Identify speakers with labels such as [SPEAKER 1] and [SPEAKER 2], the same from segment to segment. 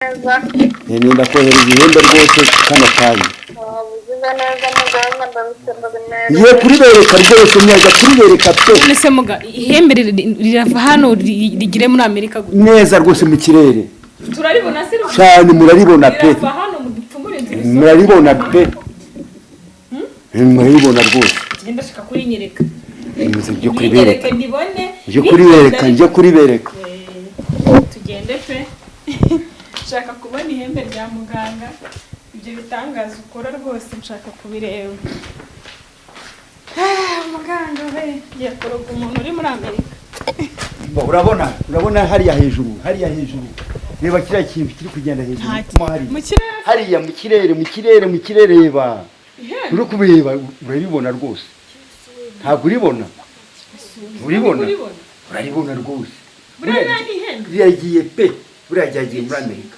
[SPEAKER 1] Neza.
[SPEAKER 2] Nenda kohereza ihembe rwose kano kanya.
[SPEAKER 1] Wabugize neza muganga, ndabisaba.
[SPEAKER 2] Ngiye kuribereka rwose, neza kuribereka pe.
[SPEAKER 3] None se muga, ihembe rirava hano rigire muri Amerika gute?
[SPEAKER 2] Neza rwose, mu kirere.
[SPEAKER 3] Turaribona se?
[SPEAKER 2] Cyane, muraribona pe.
[SPEAKER 3] Rirava hano mu dupfumure inzu bisohoke?
[SPEAKER 2] Muraribona pe, muraribona rwose.
[SPEAKER 3] Ngenda shaka kurinyereka.
[SPEAKER 2] Nze njye kuribereka.
[SPEAKER 3] Ninyereke ndibone.
[SPEAKER 2] Njye kuribereka, njye kuribereka.
[SPEAKER 3] Tugende pe, nshaka kubona ihembe rya muganga. Ibyo bitangaza ukora rwose nshaka kubireba. Ah, muganga we, ngiye kuroga umuntu uri muri Amerika.
[SPEAKER 2] Urabona, urabona hariya hejuru, hariya hejuru, reba kiriya kintu kiri kugenda hejuru
[SPEAKER 3] Nta
[SPEAKER 2] mo hariya.
[SPEAKER 3] Mu kirere?
[SPEAKER 2] Hariya mu kirere, mu kirere, mu kirere, reba.
[SPEAKER 3] Ihembe?
[SPEAKER 2] Uri kubireba, uraribona rwose. Ntabwo uribona? Uribona?
[SPEAKER 3] Uribona?
[SPEAKER 2] Uraribona rwose.
[SPEAKER 3] Buriya ni ihembe.
[SPEAKER 2] Riragiye pe, buriya ryagiye muri Amerika.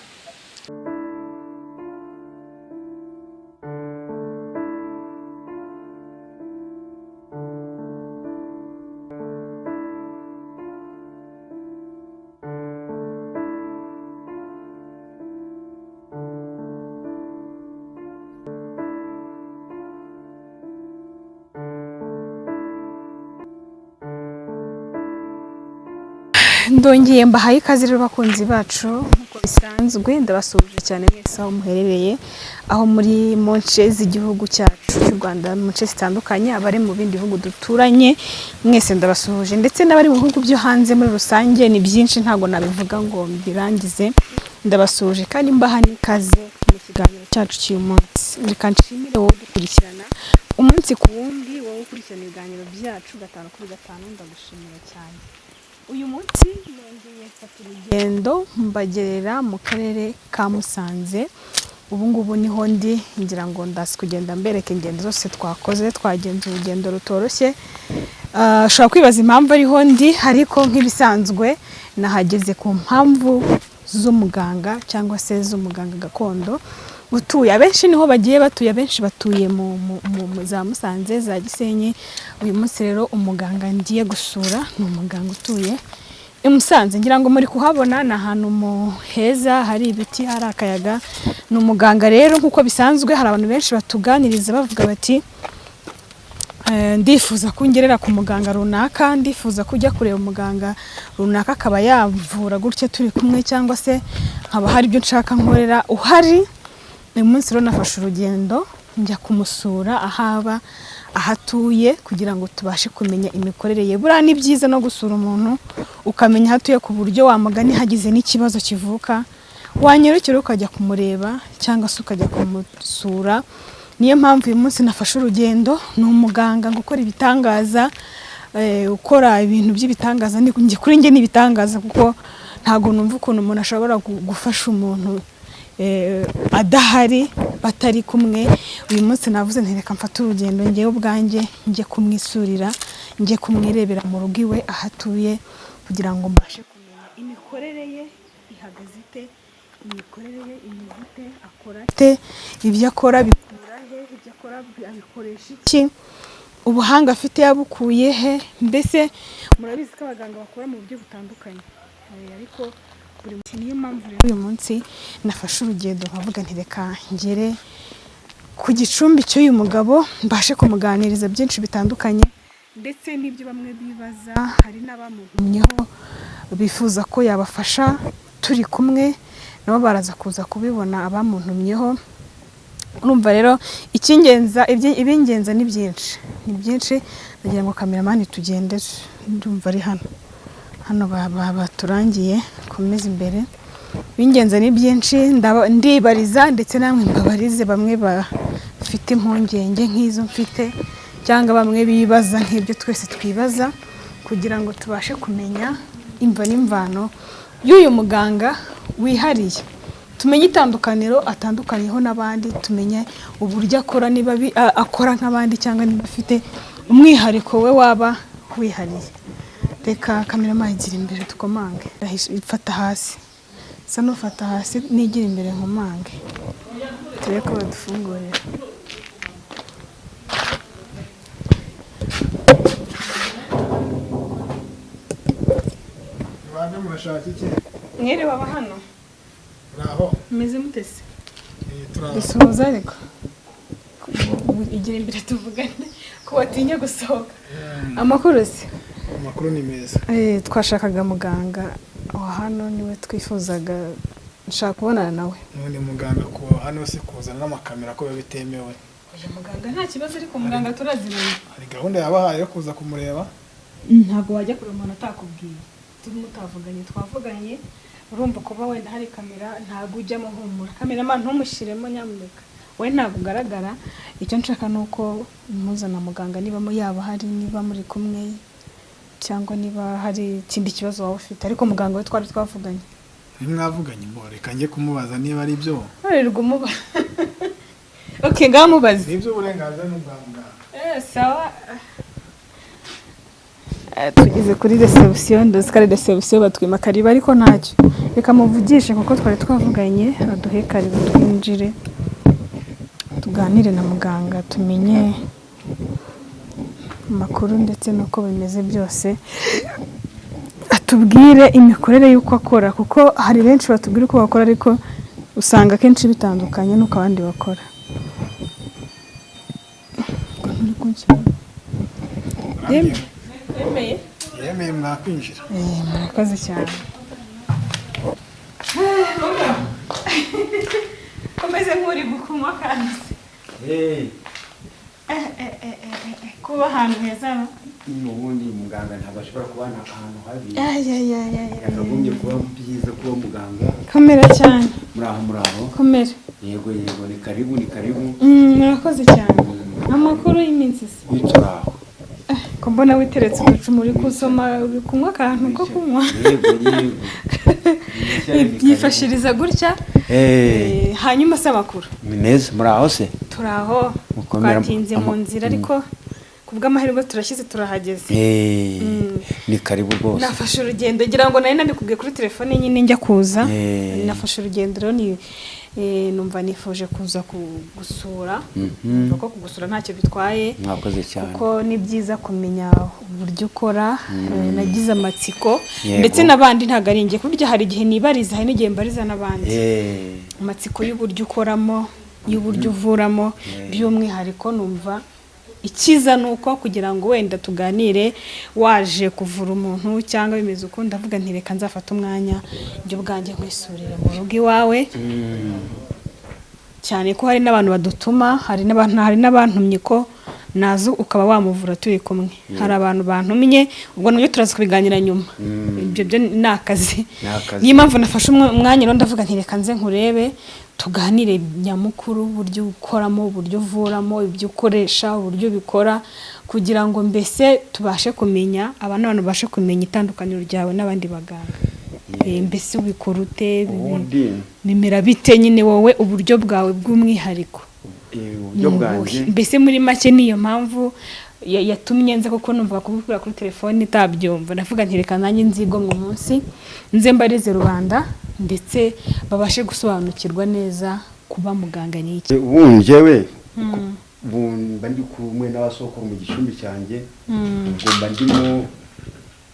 [SPEAKER 3] Ndongeye mbahaye ikaze rero bakunzi bacu, nk'uko bisanzwe ndabasuhuje cyane mwese aho muherereye, aho muri mu nce z'igihugu cyacu cy'u Rwanda, mu nce zitandukanye, abari mu bindi bihugu duturanye mwese ndabasuhuje, ndetse n'abari mu bihugu byo hanze muri rusange. Ni byinshi, ntabwo nabivuga ngo mbirangize. Ndabasuhuje kandi mbaha n'ikaze mu kiganiro cyacu cy'uyu munsi. Reka nshimire wowe udukurikirana umunsi ku wundi, wowe ukurikirana ibiganiro byacu gatanu kuri gatanu, ndagushimira cyane. Uyu munsi nongeye mfata urugendo mbagerera mu karere ka Musanze. Ubu ngubu niho ndi. Ngira ngo ndazi kugenda mbereka ingendo zose twakoze. Twagenze urugendo rutoroshye. Ah, ushobora kwibaza impamvu ariho ndi, ariko nk'ibisanzwe nahageze ku mpamvu z'umuganga cyangwa se z'umuganga gakondo utuye. Abenshi niho bagiye batuye, abenshi batuye mu za Musanze, za Gisenyi. Uyu munsi rero umuganga ngiye gusura ni umuganga utuye i Musanze. Ngira ngo muri kuhabona, ni ahantu mu heza, hari ibiti, hari akayaga. Ni umuganga rero, nk'uko bisanzwe hari abantu benshi batuganiriza bavuga bati: "Ndifuza ko ngerera ku muganga runaka, ndifuza kujya kureba umuganga runaka akaba yamvura gutya turi kumwe, cyangwa se nkaba hari ibyo nshaka nkorera uhari." Uyu munsi rero nafashe urugendo njya kumusura aho aba, aho atuye, kugira ngo tubashe kumenya imikorere ye. Buriya ni byiza no gusura umuntu ukamenya aho atuye, ku buryo wamugani hagize n'ikibazo kivuka wanyarukira ukajya kumureba cyangwa se ukajya kumusura. Niyo mpamvu uyu munsi nafashe urugendo. Ni umuganga ngo ukora ibitangaza, ukora ibintu by'ibitangaza. Kuri njye ni ibitangaza, kuko ntabwo numva ukuntu umuntu ashobora gufasha umuntu adahari, batari kumwe. Uyu munsi navuze nti: "Reka mfate urugendo ngewe ubwanjye njye kumwisurira, njye kumwirebera mu rugo iwe aho atuye, kugira ngo mbashe kumenya imikorere ye ihagaze ite, imikorere ye imeze ite, akora ate, ibyo akora bikura he, ibyo akora abikoresha iki, ubuhanga afite yabukuye he." Mbese murabizi ko abaganga bakora mu buryo butandukanye. Ariko buri munsi, niyo mpamvu rero uyu munsi nafashe urugendo nkavuga nti: "Reka ngere ku gicumbi cy'uyu mugabo, mbashe kumuganiriza byinshi bitandukanye, ndetse n'ibyo bamwe bibaza." Hari n'abamuhumyeho bifuza ko yabafasha turi kumwe, nabo baraza kuza kubibona abamuntumyeho. Urumva rero icyingenza, ibingenza ni byinshi, ni byinshi. Ndagira ngo kameramani tugende, ndumva ari hano hano baturangiye. Komeza imbere. Ibingenza ni byinshi, ndibariza ndetse namwe mbabarize, bamwe bafite impungenge nk'izo mfite, cyangwa bamwe bibaza nk'ibyo twese twibaza, kugira ngo tubashe kumenya imva n'imvano y'uyu muganga wihariye, tumenye itandukaniro atandukaniyeho n'abandi, tumenye uburyo akora, niba akora nk'abandi cyangwa niba afite umwihariko we waba wihariye. Reka kameramani igira imbere tukomange. Ifata hasi, sa n'ufata hasi, nigira imbere nkomange, turebe ko badufungurira.
[SPEAKER 4] Bande, murashaka iki?
[SPEAKER 3] Mwiriwe, aba hano?
[SPEAKER 4] Naho.
[SPEAKER 3] Mumeze mute se?
[SPEAKER 4] Turi
[SPEAKER 3] Dusuhuza, ariko igira imbere tuvugane ko watinya gusohoka. Amakuru se?
[SPEAKER 4] Amakuru ni meza.
[SPEAKER 3] Twashakaga muganga wa hano, niwe twifuzaga, nshaka kubonana nawe.
[SPEAKER 4] N'ubundi muganga ku hano se kuzana n'amakamera ko biba bitemewe?
[SPEAKER 3] Oya muganga, nta kibazo, ariko muganga turaziranye.
[SPEAKER 4] Hari gahunda yabahaye yo kuza kumureba?
[SPEAKER 3] Ntabwo wajya kureba umuntu atakubwiye, turimo utavuganye. Twavuganye, urumva kuba wenda hari kamera ntabwo ujyamo. Humura, cameraman ntumushyiremo nyamuneka, we ntabwo ugaragara. Icyo nshaka ni uko muzana muganga, niba yaba hari, niba muri kumwe, cyangwa niba hari ikindi kibazo waba ufite, ariko muganga we twari twavuganye.
[SPEAKER 4] Ntimwavuganye? Mbo reka njye kumubaza niba ari byo.
[SPEAKER 3] Ntorerwa umuba. OK, ngaho mubaze.
[SPEAKER 4] Nibyo, uburenganzira ni ubwa muganga.
[SPEAKER 3] Sawa. Tugeze kuri reception, ndazi ko ari reception, batwima karibu, ariko ntacyo, reka muvugishe kuko twari twavuganye, aduhe karibu twinjire tuganire na muganga, tumenye amakuru ndetse n'uko bimeze byose, atubwire imikorere y'uko akora, kuko hari benshi batubwira uko bakora ariko usanga akenshi bitandukanye n'uko abandi bakora. Ngo nturi kunshyira? Yemeye.
[SPEAKER 4] Yemeye, mwakwinjira.
[SPEAKER 3] Murakoze cyane. Komeze nk'uri gukunywa kandi. Kuba ahantu heza no?
[SPEAKER 2] Ubundi muganga ntabwo ashobora kubana ahantu habi.
[SPEAKER 3] Ay, ay, ay, ay, ay.
[SPEAKER 2] Yakagombye kuba byiza kuba muganga.
[SPEAKER 3] Komera cyane.
[SPEAKER 2] Muraho, muraho.
[SPEAKER 3] Komera.
[SPEAKER 2] Yego, yego, ni karibu, ni karibu.
[SPEAKER 3] Murakoze cyane. Amakuru y'iminsi se?
[SPEAKER 2] Turaho.
[SPEAKER 3] Ko mbona witeretse uducumu, uri gusoma, uri kunywa akantu ko kunywa?
[SPEAKER 2] Yego, yego.
[SPEAKER 3] Byifashiriza gutya. Hanyuma se amakuru?
[SPEAKER 2] Ni meza, muraho se?
[SPEAKER 3] Turaho.
[SPEAKER 2] Mukomera.
[SPEAKER 3] Twatinze mu nzira, ariko ku bw'amahirwe turashyize, turahageze.
[SPEAKER 2] Ni karibu rwose.
[SPEAKER 3] Nafashe urugendo, ngira ngo nari nabikubwiye kuri telefone nyine njya kuza. Nafashe urugendo rero, ni numva nifuje kuza kugusura. Numva ko kugusura ntacyo bitwaye.
[SPEAKER 2] Mwakoze cyane.
[SPEAKER 3] Kuko ni byiza kumenya uburyo ukora. Nagize amatsiko ndetse n'abandi, ntabwo ari njye, burya hari igihe nibariza, hari n'igihe mbariza n'abandi. Amatsiko y'uburyo ukoramo, y'uburyo uvuramo by'umwihariko. Numva icyiza ni uko kugira ngo wenda tuganire, waje kuvura umuntu cyangwa bimeze uko, ndavuga nti reka nzafate umwanya njye ubwanjye nkwisurire mu rugo iwawe, cyane ko hari n'abantu badutuma, hari n'abantumye ko nazo ukaba wamuvura turi kumwe. Hari abantu bantumye, ubwo nabyo turaza kubiganira nyuma. Ibyo byo ni akazi.
[SPEAKER 2] Ni akazi.
[SPEAKER 3] Niyo mpamvu nafashe umwanya rero, ndavuga nti reka nze nkurebe, tuganire nyamukuru uburyo ukoramo, uburyo uvuramo, ibyo ukoresha, uburyo ubikora, kugira ngo mbese tubashe kumenya, aba n'abantu babashe kumenya itandukaniro ryawe n'abandi baganga. Mbese ubikora ute?
[SPEAKER 2] Ubundi
[SPEAKER 3] Bimera bite nyine, wowe uburyo bwawe bw'umwihariko
[SPEAKER 2] uburyo
[SPEAKER 3] ni
[SPEAKER 2] bwanjye
[SPEAKER 3] ubuhe? Mbese muri make niyo mpamvu yatumye nza, kuko numvaga kubikora kuri telefone itabyumva. Ndavuga nti reka nanjye nzigomwe umunsi nze mbarize rubanda, ndetse babashe gusobanukirwa neza kuba muganga ni iki.
[SPEAKER 2] Ubu njyewe ubu mba ndi kumwe n'abasokuru mu gicumbi cyanjye. Ubwo mba ndimo,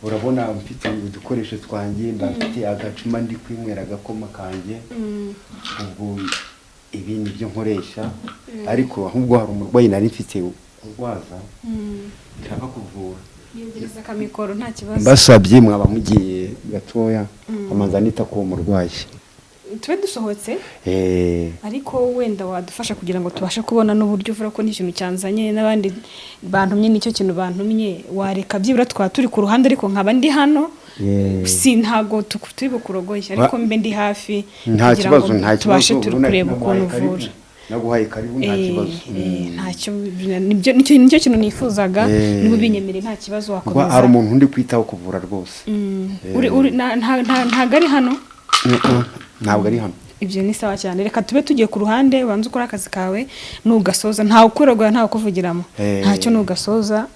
[SPEAKER 2] urabona mfite udukoresho twanjye, mba mfite agacuma ndi kwinywera agakoma kanjye. Ubwo ibi ni byo nkoresha, ariko ahubwo hari umurwayi nari mfite kurwaza, nshaka kuvura.
[SPEAKER 3] Yegereza akamikoro, nta kibazo.
[SPEAKER 2] Mbasabye mwaba mugiye gatoya, amanza nita ku murwayi.
[SPEAKER 3] Tube dusohotse.
[SPEAKER 2] Eh.
[SPEAKER 3] Ariko wenda wadufasha kugira ngo tubashe kubona n'uburyo uvura, ko n'ikintu cyanzanye n'abandi bantumye, nicyo kintu bantumye. Wareka byibura twaba turi ku ruhande, ariko nkaba ndi hano. Si ntabwo turi bukurogoye, ariko mbe ndi hafi
[SPEAKER 2] Nta
[SPEAKER 3] kugira ngo
[SPEAKER 2] kibazo, nta
[SPEAKER 3] tubashe
[SPEAKER 2] kibazo.
[SPEAKER 3] turi
[SPEAKER 2] Urabona
[SPEAKER 3] kureba
[SPEAKER 2] naguhaye
[SPEAKER 3] ukuntu
[SPEAKER 2] karibu.
[SPEAKER 3] uvura.
[SPEAKER 2] Naguhaye karibu, nta kibazo.
[SPEAKER 3] Ntacyo, nibyo, nicyo kintu nifuzaga. Niba ubinyemereye, nta kibazo,
[SPEAKER 2] Kuko
[SPEAKER 3] wakomeza.
[SPEAKER 2] hari umuntu undi kwitaho kuvura rwose.
[SPEAKER 3] Ntabwo ari hano?
[SPEAKER 2] Ntabwo ari hano.
[SPEAKER 3] Ibyo ni sawa cyane. Reka tube tugiye ku ruhande, ubanze ukore akazi kawe, nugasoza ntawe ukurogoya, ntawe ukuvugiramo. Ntacyo, nugasoza.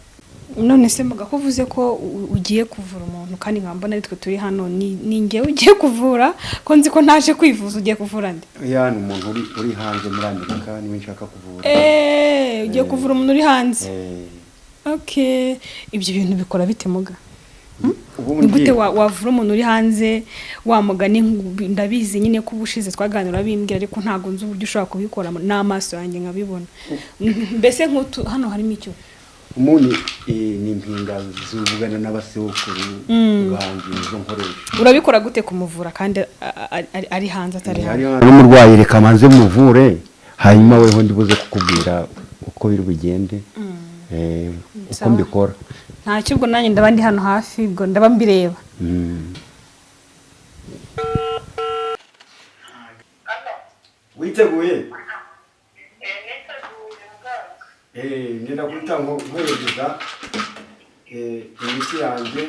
[SPEAKER 3] None se muga, ko uvuze ko ugiye kuvura umuntu, kandi nkaba mbona ari twe turi hano, ni njyewe ugiye kuvura, ko nzi ko ntaje kwivuza, ugiye kuvura nde?
[SPEAKER 2] Ya, ni umuntu uri hanze muri Amerika, niwe nshaka kuvura.
[SPEAKER 3] Ugiye kuvura umuntu uri hanze?
[SPEAKER 2] Eh.
[SPEAKER 3] Okay, ibyo bintu bikora bite muga?
[SPEAKER 2] Ubundi
[SPEAKER 3] Ni gute wavura umuntu uri hanze wa mugani? Ndabizi nyine ko ubushize twaganira bimbwira, ariko ntabwo nzi uburyo ushobora kubikora n'amaso yanjye nkabibona. Mbese nk'utu hano harimo icyo
[SPEAKER 2] Umuntu ni impinga zuvugana n'abasokuru banjye, nizo nkoresha.
[SPEAKER 3] Urabikora gute kumuvura kandi ari hanze, atari hano?
[SPEAKER 2] N'umurwayi, reka manze muvure, hanyuma weho ndibuze kukubwira uko biri bugende, uko
[SPEAKER 3] Sawa.
[SPEAKER 2] mbikora.
[SPEAKER 3] Ntacyo, ubwo nanjye ndaba ndi hano hafi, ubwo ndaba mbireba.
[SPEAKER 2] Witeguye?
[SPEAKER 1] Niteguye, muganga.
[SPEAKER 2] Ngenda guhita nkohereza imiti yanjye,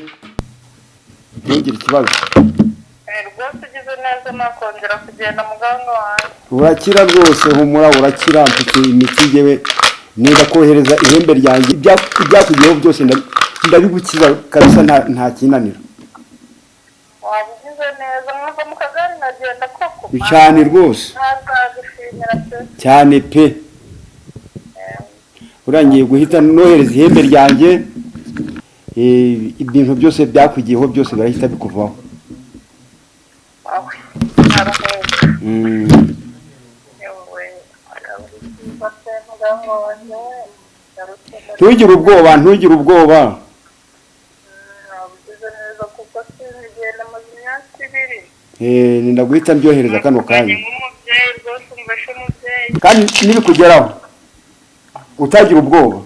[SPEAKER 2] ntugire ikibazo.
[SPEAKER 1] Rwose ugize neza, nakongera kugenda, muganga wanjye.
[SPEAKER 2] Urakira rwose, humura, urakira. Mfite imiti yewe, niba kohereza ihembe ryanjye, ibyakugiyeho byose ndabigukiza kabisa, nta kinanira.
[SPEAKER 1] Waba ugize neza, mwava mu kagare nkagenda koko.
[SPEAKER 2] Cyane rwose.
[SPEAKER 1] Ntazagushimira pe.
[SPEAKER 2] Cyane pe. Urangiye guhita nohereza ihembe ryanjye, ibintu byose byakugiyeho byose birahita bikuvaho.
[SPEAKER 1] Wawe ntaruhuka. Yewe, akaba ari byiza pe, muganga wanjye we, ngarutse.
[SPEAKER 2] Ntugire ubwoba, ntugire ubwoba.
[SPEAKER 1] Waba ugize neza kuko sinzigenda, maze imyaka 2.
[SPEAKER 2] Ndaguhita mbyohereza kano kanya.
[SPEAKER 1] Nk'umubyeyi rwose, umfashe umubyeyi.
[SPEAKER 2] Kandi nibikugeraho utagira ubwoba.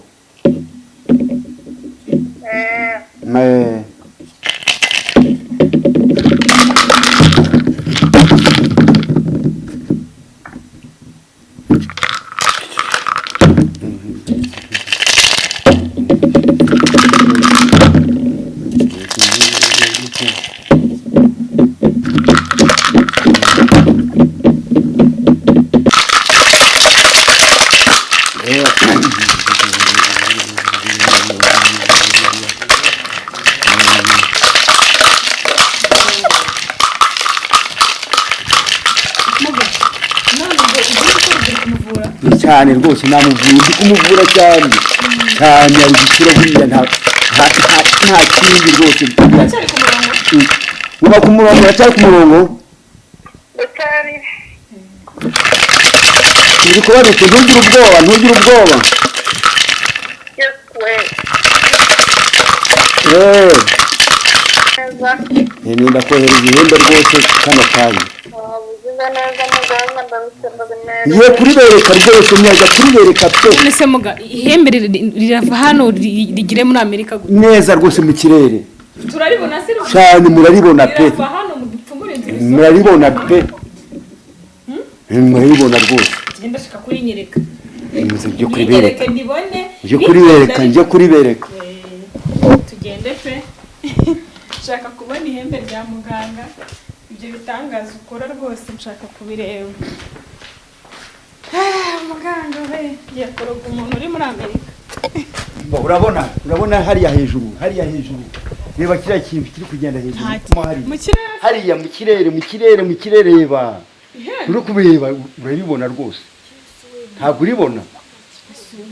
[SPEAKER 3] Muga, none ubwo ugiye gukora, ugiye kumuvura?
[SPEAKER 2] Cyane rwose, namuvuye, ndi kumuvura cyane cyane, ari gukira buriya, nta kindi rwose.
[SPEAKER 3] Aracyari ku murongo?
[SPEAKER 2] Uba ku murongo, aracyari ku murongo.
[SPEAKER 1] Utari.
[SPEAKER 2] Ndi kubabika, ntugire ubwoba, ntugire ubwoba.
[SPEAKER 1] Yes we. Neza.
[SPEAKER 2] Nenda kohereza ihembe rwose kano kanya.
[SPEAKER 1] Waba ugize neza, muganga, ndabishimira.
[SPEAKER 2] Ngiye kuribereka rwose, neza kuribereka pe.
[SPEAKER 3] None se muga, ihembe rirava hano rigire muri Amerika gute?
[SPEAKER 2] Neza rwose, mu kirere.
[SPEAKER 3] Turaribona se?
[SPEAKER 2] Cyane, muraribona pe.
[SPEAKER 3] Rirava hano mu dupfumure inzu?
[SPEAKER 2] Muraribona pe, muraribona rwose.
[SPEAKER 3] Genda, shaka kurinyereka.
[SPEAKER 2] Muze byo kuribereka.
[SPEAKER 3] Ninyereke ndibone.
[SPEAKER 2] Nje kuribereka, nje kuribereka.
[SPEAKER 3] Tugende pe, nshaka kubona ihembe rya muganga. Ibyo bitangaza ukora rwose nshaka kubireba. Ah, muganga we, ngiye kuroga umuntu uri muri Amerika.
[SPEAKER 2] Urabona, urabona hariya hejuru, hariya hejuru, reba kiriya kintu kiri kugenda hejuru mo hariya.
[SPEAKER 3] Mu kirere?
[SPEAKER 2] Hariya mu kirere, mu kirere, mu kirere, reba.
[SPEAKER 3] Ihembe?
[SPEAKER 2] Uri kubireba, uraribona rwose. Ntabwo uribona?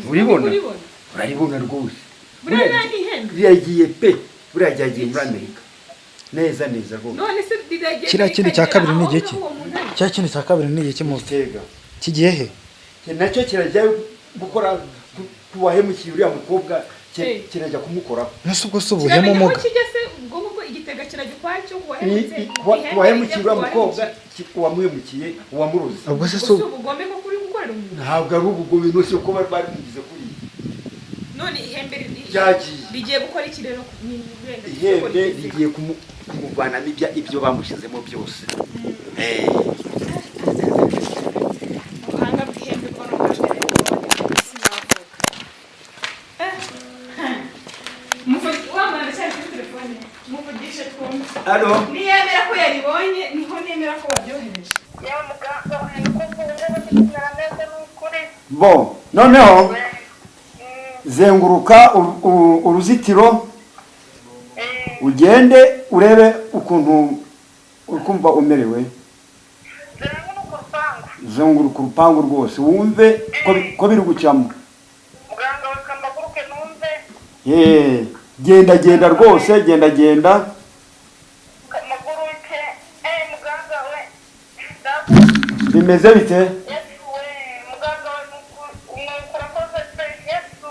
[SPEAKER 2] Uribona?
[SPEAKER 3] Uribona?
[SPEAKER 2] Uraribona rwose.
[SPEAKER 3] Buriya ni ihembe?
[SPEAKER 2] Riragiye pe, buriya ryagiye muri Amerika neza neza rwose.
[SPEAKER 3] None se riragenda
[SPEAKER 4] Kiriya kindi cya
[SPEAKER 3] rikagera
[SPEAKER 4] kabiri ni
[SPEAKER 3] aho
[SPEAKER 4] igiki?
[SPEAKER 3] ngaho uwo muntu ari?
[SPEAKER 4] Cya kindi cya kabiri ni igiki mu
[SPEAKER 2] Gitega.
[SPEAKER 4] Kigiye he?
[SPEAKER 2] Nacyo kirajya gukora ku wahemukiye uriya mukobwa, kirajya kumukoraho.
[SPEAKER 4] Nese ubwo si ubuhemu?
[SPEAKER 3] Kiramenya aho
[SPEAKER 4] Muga.
[SPEAKER 3] kijya se? Ubwo ngubwo igitega kirajya ukwacyo, uwahemutse
[SPEAKER 2] Ku wahemukiye uriya mukobwa, uwamuhemukiye, uwamuroze.
[SPEAKER 4] Ubwo se
[SPEAKER 3] si
[SPEAKER 4] si ubu
[SPEAKER 3] ubugome ko kuri gukorera umuntu?
[SPEAKER 2] Ntabwo ari ubugome, nose uko bari bamugize kuriya.
[SPEAKER 3] None ihembe
[SPEAKER 2] Ryagiye.
[SPEAKER 3] rigiye gukora iki rero? Ni wenda
[SPEAKER 2] Ihembe rigiye kumuvanamo ibyo bamushyizemo byose.
[SPEAKER 3] Ubuhanga bw'ihembe bwo ni ubwa mbere mbonye, sinavuga. Wa mwana aracyari kuri telefone, muvugishe twumve.
[SPEAKER 2] Alo?
[SPEAKER 3] Niyemera ko yaribonye, niho nemera ko waryohereje.
[SPEAKER 1] Yewe muganga, ko ubu ngubu ndi kumera neza, ni ukuri.
[SPEAKER 2] Bo noneho zenguruka uruzitiro, ugende urebe ukuntu ukumva umerewe.
[SPEAKER 1] Zenguruka urupangu?
[SPEAKER 2] Zenguruka urupangu rwose, wumve ko biri gucamo.
[SPEAKER 1] Muganga we, kambaguruke numve.
[SPEAKER 2] Ye, genda, genda rwose, genda, genda. Bimeze bite?
[SPEAKER 1] Yesu we, muganga we, umwuka urakoze pe. Yesu,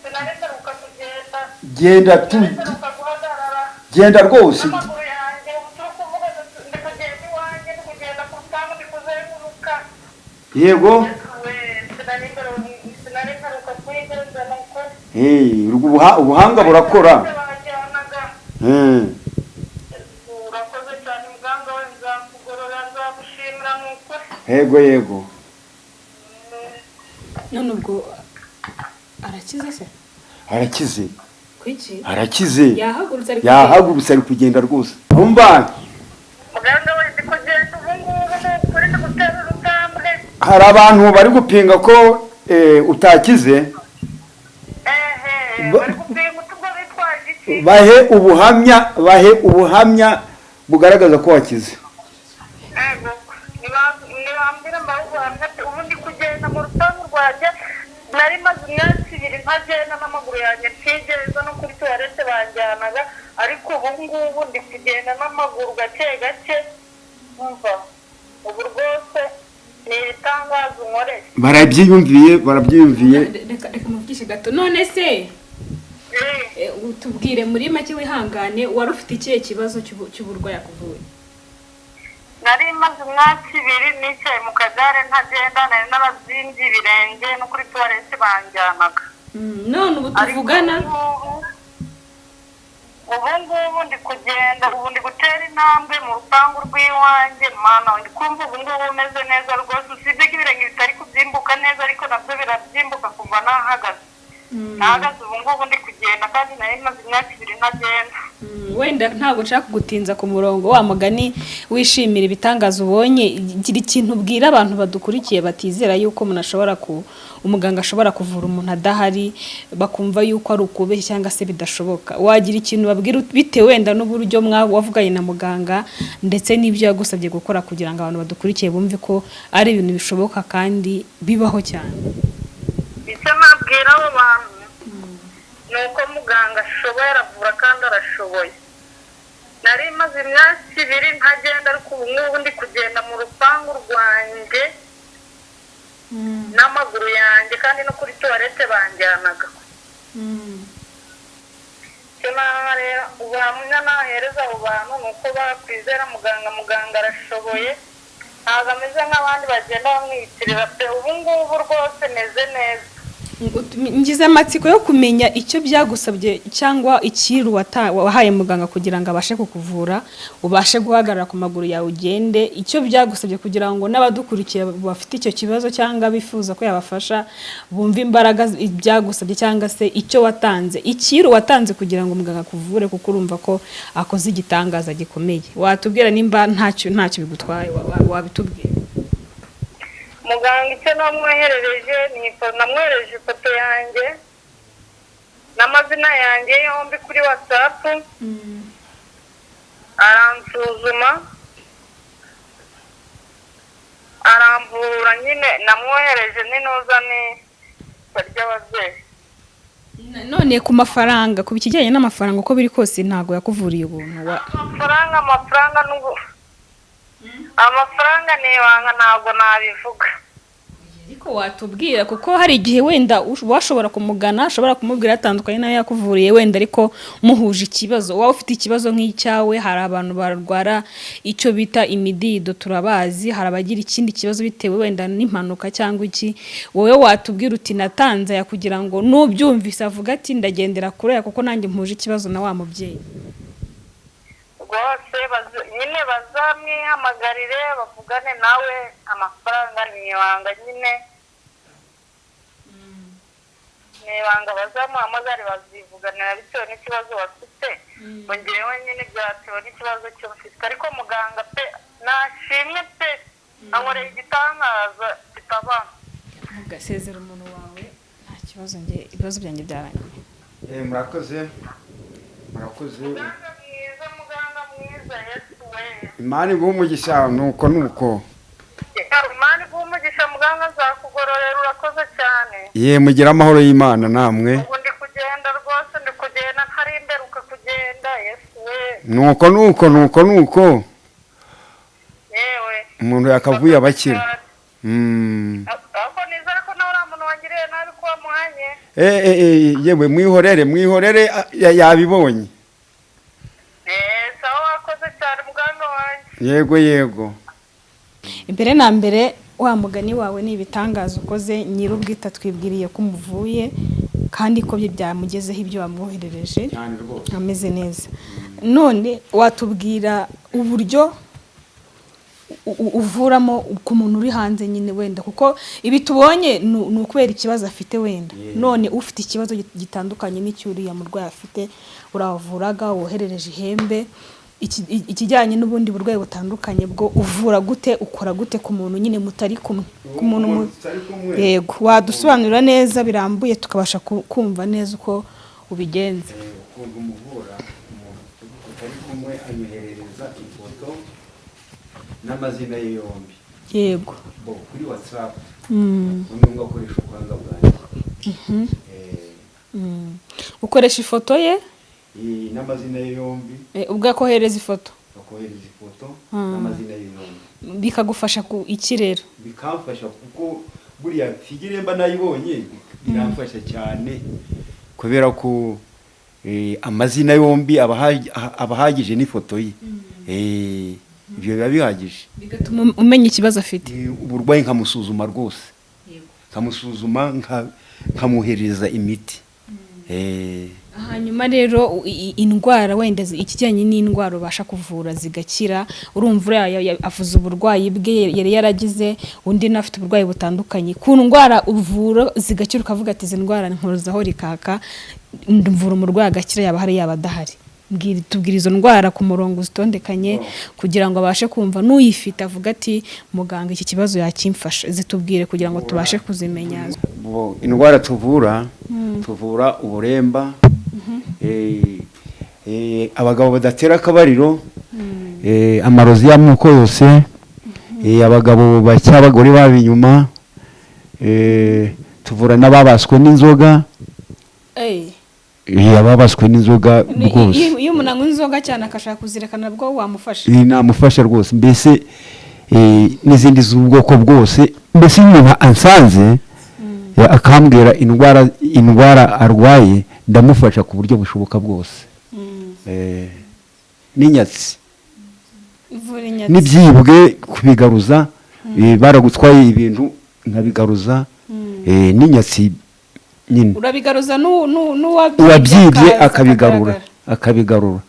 [SPEAKER 1] sinareseruka kugenda.
[SPEAKER 2] Genda tu.
[SPEAKER 1] Sinareseruka guhagarara.
[SPEAKER 2] Genda rwose.
[SPEAKER 1] N'amaguru yanjye ubu turi kuvuga, ndi kugenda iwanjye, ndi kugenda ku rupangu, ndi kuzenguruka.
[SPEAKER 2] Yego.
[SPEAKER 1] Yesu we, sinari mperuka kwigenza ni ukuri.
[SPEAKER 2] Eh, ubuhanga burakora.
[SPEAKER 1] Banjyanaga. Urakoze cyane muganga we, nzakugorora, nzagushimira ni ukuri.
[SPEAKER 2] Yego yego.
[SPEAKER 3] None ubwo arakize se?
[SPEAKER 2] Arakize.
[SPEAKER 3] Kuki?
[SPEAKER 2] Arakize.
[SPEAKER 3] Yahagurutse, ari kugenda.
[SPEAKER 2] Yahagurutse, ari kugenda rwose, umva.
[SPEAKER 1] Muganga we, ndi kugenda ubu ngubu ni ukuri, ndi gutera urutambwe.
[SPEAKER 2] Hari abantu bari gupinga ko utakize.
[SPEAKER 1] Ehe. Bari gupinga utubwo bitwaje iki?
[SPEAKER 2] Bahe ubuhamya, bahe ubuhamya bugaragaza ko wakize.
[SPEAKER 1] Ego, nibambwira mbahe ubuhamya ati ubu ndi kugenda mu rupangu rwanjye, nari maze imyaka 2 ntagenda n'amaguru yanjye, ntigeza no kuri toilette banjyanaga, ariko ubu ngubu ndi kugenda n'amaguru gake gake. Umva, ubu rwose ni ibitangaza unkoreye.
[SPEAKER 2] Barabyiyumviye, barabyiyumviye.
[SPEAKER 3] Reka reka muvugishe gato. None se utubwire muri make, wihangane, wari ufite ikihe kibazo cy'uburwayi akuvuye?
[SPEAKER 1] Nari maze imyaka 2 nicaye mu kagare ntagenda, nari n'ababyimbye ibirenge, no kuri toilette banjyanaga.
[SPEAKER 3] None ubu
[SPEAKER 1] Ariko
[SPEAKER 3] tuvugana?
[SPEAKER 1] Ubu ngubu ndi kugenda, ubu ndi gutera intambwe mu rupangu rw'iwanjye. Mana, ndi kumva ubu ngubu umeze neza rwose, usibye ko ibirenge bitari kubyimbuka neza, ariko nabyo birabyimbuka. Kuva nahagaze, nahagaze, ubu ngubu ndi kugenda, kandi nari maze imyaka 2 ntagenda.
[SPEAKER 3] Wenda ntabwo nshaka kugutinza ku murongo, wa mugani wishimira ibitangaza ubonye. Gira ikintu ubwira abantu badukurikiye batizera yuko umuntu ashobora ku umuganga ashobora kuvura umuntu adahari, bakumva yuko ari ukubeshya cyangwa se bidashoboka. Wagira ikintu babwira bitewe wenda n'uburyo wavuganye na muganga ndetse n'ibyo yagusabye gukora, kugira ngo abantu badukurikiye bumve ko ari ibintu bishoboka kandi bibaho cyane?
[SPEAKER 1] Icyo nabwira abo bantu ni uko muganga ashoboye, aravura kandi arashoboye. Nari maze imyaka 2 ntagenda, ariko ubu ngubu ndi kugenda mu rupangu rwanjye n'amaguru yanjye, kandi no kuri toilette banjyanaga. Icyo naha rero, ubuhamya nahereza abo bantu ni uko bakwizera muganga. Muganga arashoboye, ntabwo ameze nk'abandi bagenda bamwiyitirira pe. Ubu ngubu rwose meze neza.
[SPEAKER 3] Ngize amatsiko yo kumenya icyo byagusabye cyangwa ikiru wahaye muganga kugira ngo abashe kukuvura, ubashe guhagarara ku maguru yawe ugende, icyo byagusabye kugira ngo n'abadukurikiye bafite icyo kibazo cyangwa bifuza ko yabafasha bumve imbaraga byagusabye cyangwa se icyo watanze, ikiru watanze kugira ngo muganga akuvure, kuko urumva ko akoze igitangaza gikomeye. Watubwira nimba ntacyo bigutwaye, wabitubwira.
[SPEAKER 1] Muganga icyo namwoherereje ni namwoherereje ifoto yanjye n'amazina yanjye yombi kuri WhatsApp, aransuzuma, aramvura nyine. Namwohereje n'inuza ni ry'ababyeyi.
[SPEAKER 3] None ku mafaranga, ku kijyanye n'amafaranga, uko biri kose ntabwo yakuvuriye ubuntu
[SPEAKER 1] Amafaranga n'ubu amafaranga ni ibanga, ntabwo nabivuga.
[SPEAKER 3] Ariko watubwira, kuko hari igihe wenda washobora kumugana, ashobora kumubwira atandukanye n'ayo yakuvuriye wenda, ariko muhuje ikibazo, waba ufite ikibazo nk'icyawe. Hari abantu barwara icyo bita imidido, turabazi. Hari abagira ikindi kibazo bitewe wenda n'impanuka cyangwa iki. Wowe watubwira uti natanze aya, kugira ngo n'ubyumvise avuga ati ndagendera kuri aya, kuko nanjye mpuje ikibazo na wa mubyeyi.
[SPEAKER 1] Rwose nyine bazamwihamagarire bavugane nawe. Amafaranga ni ibanga nyine, ni ibanga. Bazamuhamagare bazivuganira bitewe n'ikibazo bafite. Ngo njyewe nyine byatewe n'ikibazo cyo mfite, ariko muganga pe, nashimwe pe, ankoreye igitangaza kitaba.
[SPEAKER 3] Ugasezera umuntu wawe, nta kibazo, njye ibibazo byanjye byarangiye.
[SPEAKER 2] Murakoze, murakoze.
[SPEAKER 1] Muganga mwiza, muganga mwiza, Yesu we.
[SPEAKER 2] Imana iguhe umugisha, nuko nuko.
[SPEAKER 1] Imana iguhe umugisha muganga, nzakugororera, urakoze cyane.
[SPEAKER 2] Ye, mugire amahoro y'Imana namwe.
[SPEAKER 1] Ubu ndi kugenda rwose, ndi kugenda ntari mberuka kugenda, Yesu we.
[SPEAKER 2] Nuko nuko nuko nuko.
[SPEAKER 1] Yewe.
[SPEAKER 2] Umuntu yakavuye abakira.
[SPEAKER 1] Ariko nizere ko nawe uriya muntu wangiriye nabi ko wamuhanye.
[SPEAKER 2] Yewe, mwihorere, mwihorere, yabibonye.
[SPEAKER 1] Sawa, wakoze cyane, muganga wanjye.
[SPEAKER 2] Yego.
[SPEAKER 3] Imbere na mbere, wa mugani wawe ni ibitangaza ukoze. Nyir'ubwite twibwiriye ko umuvuye kandi ko bye byamugezeho ibyo wamwoherereje.
[SPEAKER 2] Cyane rwose.
[SPEAKER 3] Ameze neza. None watubwira uburyo uvuramo ku muntu uri hanze nyine wenda, kuko ibi tubonye ni ukubera ikibazo afite wenda. None ufite ikibazo gitandukanye n'icyuriya murwayi afite, uravuraga woherereje ihembe, ikijyanye n'ubundi burwayi butandukanye, bwo uvura gute? Ukora gute ku muntu nyine mutari kumwe, ku muntu
[SPEAKER 2] Tutari kumwe?
[SPEAKER 3] Yego, wadusobanurira neza birambuye tukabasha kumva neza uko ubigenza.
[SPEAKER 2] Ukuntu umuvura umuntu utari kumwe, anyoherereza ifoto n'amazina ye yombi bo kuri WhatsApp, noneho ngakoresha ubuhanga bwanjye.
[SPEAKER 3] Ukoresha ifoto ye?
[SPEAKER 2] N'amazina ye yombi.
[SPEAKER 3] Ubwo akohereza ifoto?
[SPEAKER 2] Akohereza ifoto n'amazina ye yombi.
[SPEAKER 3] Bikagufasha ku iki rero?
[SPEAKER 2] Bikamfasha kuko buriya figure mba nayibonye, biramfasha cyane kubera ko amazina yombi aba ahagije n'ifoto ye. Ibyo biba bihagije.
[SPEAKER 3] Bigatuma umenya ikibazo afite.
[SPEAKER 2] Uburwayi nkamusuzuma rwose, nkamusuzuma, nkamwoherereza imiti.
[SPEAKER 3] Hanyuma rero indwara wenda ikijyanye n'indwara ubasha kuvura zigakira, urumva uriya avuze uburwayi bwe yari yaragize, undi nawe afite uburwayi butandukanye. Ku ndwara uvura zigakira, ukavuga ati: "Izi ndwara nkuruzaho rikaka, mvura umurwayi agakira, yaba ahari yaba adahari." Tubwira izo ndwara ku murongo zitondekanye kugira ngo abashe kumva n'uyifite avuga ati: "Muganga iki kibazo yakimfasha." Zitubwire kugira ngo tubashe kuzimenya.
[SPEAKER 2] Indwara tuvura, tuvura uburemba, abagabo badatera akabariro, amarozi y'amoko yose, abagabo bacya abagore babo inyuma, tuvura n'ababaswe n'inzoga. Ababaswe n'inzoga rwose.
[SPEAKER 3] Iyo umuntu anywa inzoga cyane akashaka kuzireka, nabwo wamufasha?
[SPEAKER 2] Namufasha rwose. Mbese n'izindi z'ubwoko bwose. Mbese iyo umuntu ansanze, akambwira indwara arwaye, ndamufasha ku buryo bushoboka bwose. N'inyatsi.
[SPEAKER 3] Ivura inyatsi?
[SPEAKER 2] N'ibyibwe kubigaruza, baragutwaye ibintu nkabigaruza, n'inyatsi nyine.
[SPEAKER 3] Urabigaruza n'uwabyibye?
[SPEAKER 2] Uwabyibye
[SPEAKER 3] akaza
[SPEAKER 2] akabigarura.
[SPEAKER 3] akagaragara.
[SPEAKER 2] Akabigarura.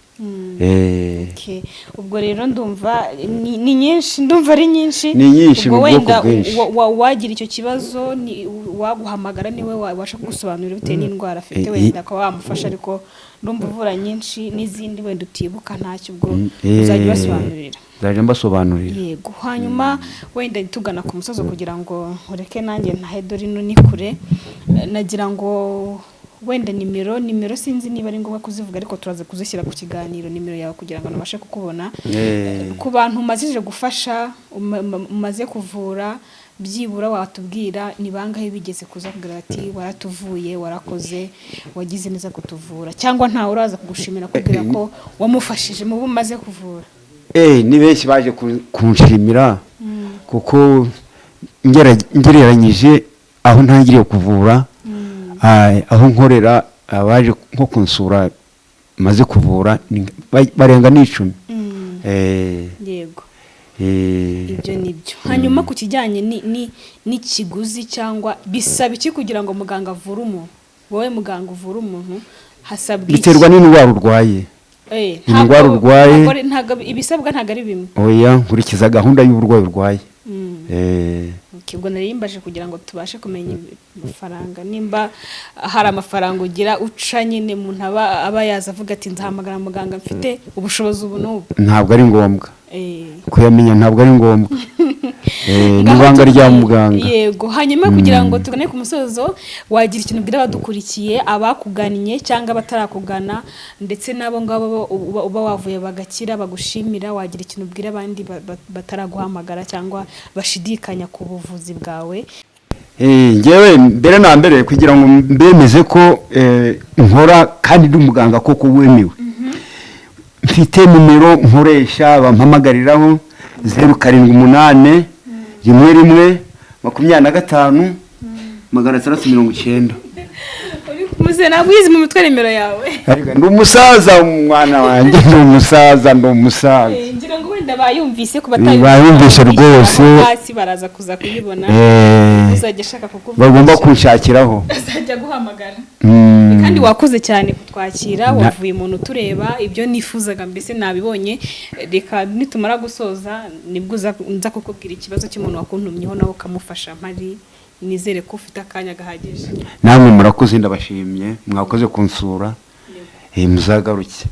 [SPEAKER 3] Okay. Ubwo rero ndumva ni nyinshi, ndumva ari nyinshi.
[SPEAKER 2] Ni nyinshi,
[SPEAKER 3] Ubwo
[SPEAKER 2] mu bwoko
[SPEAKER 3] wenda
[SPEAKER 2] bwinshi.
[SPEAKER 3] wagira icyo kibazo, ni waguhamagara, niwe wabasha kugusobanurira bitewe n'indwara afite, wenda akaba wamufasha. Ariko ndumva uvura nyinshi, n'izindi wenda utibuka ntacyo, ubwo uzajya ubasobanurira.
[SPEAKER 2] Nzajya mbasobanurira.
[SPEAKER 3] Yego. Hanyuma wenda tugana ku musozo, kugira ngo nkureke nanjye ntahe, dore ino ni kure. Nagira ngo wenda nimero sinzi niba ari ngombwa kuzivuga, ariko turaza kuzishyira ku kiganiro, nimero yawe, kugira ngo nabashe kukubona. Ku bantu umazije gufasha, umaze kuvura, byibura watubwira ni bangahe bigeze kuza kugira ati: "Waratuvuye, warakoze, wagize neza kutuvura"? Cyangwa ntawe uraza kugushimira, kubwira ko wamufashije mu bo umaze kuvura?
[SPEAKER 2] Ni benshi baje kunshimira, kuko ngereranyije aho ntangiriye kuvura, aho nkorera, abaje nko kunsura maze kuvura barenga n'icumi.
[SPEAKER 3] Ibyo ni byo. Hanyuma ku kijyanye n'ikiguzi, cyangwa bisaba iki kugira ngo muganga avure umuntu? Wowe muganga uvura umuntu, hasabwa iki?
[SPEAKER 2] Biterwa n'indwara urwaye. Indwara urwaye.
[SPEAKER 3] Ntabwo ibisabwa ntabwo ari bimwe.
[SPEAKER 2] Oya, nkurikiza gahunda y'uburwayi urwaye.
[SPEAKER 3] Okay, ubwo nari mbaje kugira ngo tubashe kumenya amafaranga, nimba hari amafaranga ugira uca nyine umuntu aba yaza avuga ati: "Nzahamagara muganga mfite ubushobozi ubu n'ubu."
[SPEAKER 2] Ntabwo ari ngombwa kuyamenya, ntabwo ari ngombwa. Ni
[SPEAKER 3] Ngaho
[SPEAKER 2] ibanga rya muganga.
[SPEAKER 3] Yego. Hanyuma kugira ngo tugane ku musozo, wagira ikintu ubwira abadukurikiye, abakugannye cyangwa abatarakugana, ndetse n'abo ngabo uba wavuye bagakira bagushimira? Wagira ikintu ubwira abandi bataraguhamagara cyangwa bashidikanya ku buvuzi bwawe?
[SPEAKER 2] Njyewe mbere na mbere, kugira ngo mbemeze ko nkora kandi ndi umuganga koko wemewe, mfite nimero nkoresha bampamagariraho. 078 11 25 690.
[SPEAKER 3] Muze, ntabwo uyizi mu mitwe nimero yawe?
[SPEAKER 2] Ariko ndi umusaza, umwana wanjye, ndi umusaza, ndi umusaza.
[SPEAKER 3] Ngira ngo wenda bayumvise, ku
[SPEAKER 2] Bayumvise rwose.
[SPEAKER 3] Hasi baraza kuza kuyibona. Uzajya ashaka kukuvugisha,
[SPEAKER 2] Bagomba kunshakiraho.
[SPEAKER 3] azajya guhamagara. Kandi wakoze cyane kutwakira. Wavuye umuntu utureba ibyo nifuzaga, mbese nabibonye. Reka nitumara gusoza nibwo nza kukubwira ikibazo cy'umuntu wakuntumyeho, nawe ukamufasha mpari. Nizere ko ufite akanya gahagije.
[SPEAKER 2] Namwe murakoze, ndabashimye, mwakoze kunsura. Muzagaruke.